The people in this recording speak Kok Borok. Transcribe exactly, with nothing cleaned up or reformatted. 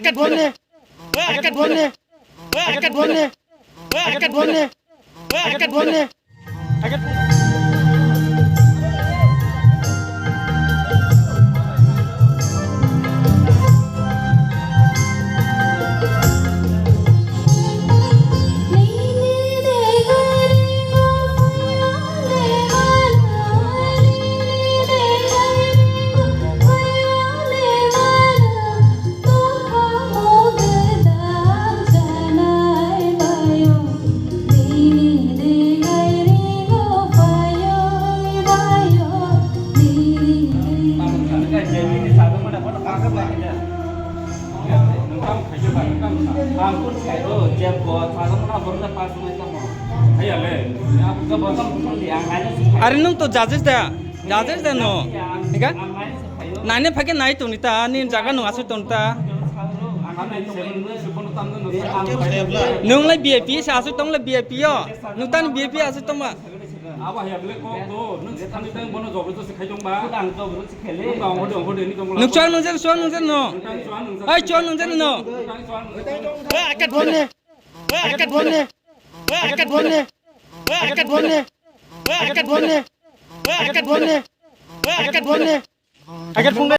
Akat bone. Akat bone. Akat bone. Akat bone. Akat bone. Are nwng to judges da, judges da no, hingka? Naina phage nai tongni ta, nini jaga nwng aswk tong ta. Nwng lai V I P se aswk tong lai V I P o, nwng tani V I P aswk tongma. Abo haya bele kok do, nwng se thani tang bono jobor josi khai tongba. Ang jobor josi khele. Nwng ba ongkho de, ongkho de, ni tongla. Nwng chuang nwng jen, chuang nwng jen no. Nwng tang chuang nwng jen. Ai chuang nwng jen no. Nwng tang chuang nwng jen. Oi, akat bone. Oi, akat bone. Oi, akat bone. Oi, akat bone. Oi, akat bone. Oi, akat bone. Oi, akat bone. Akat bone.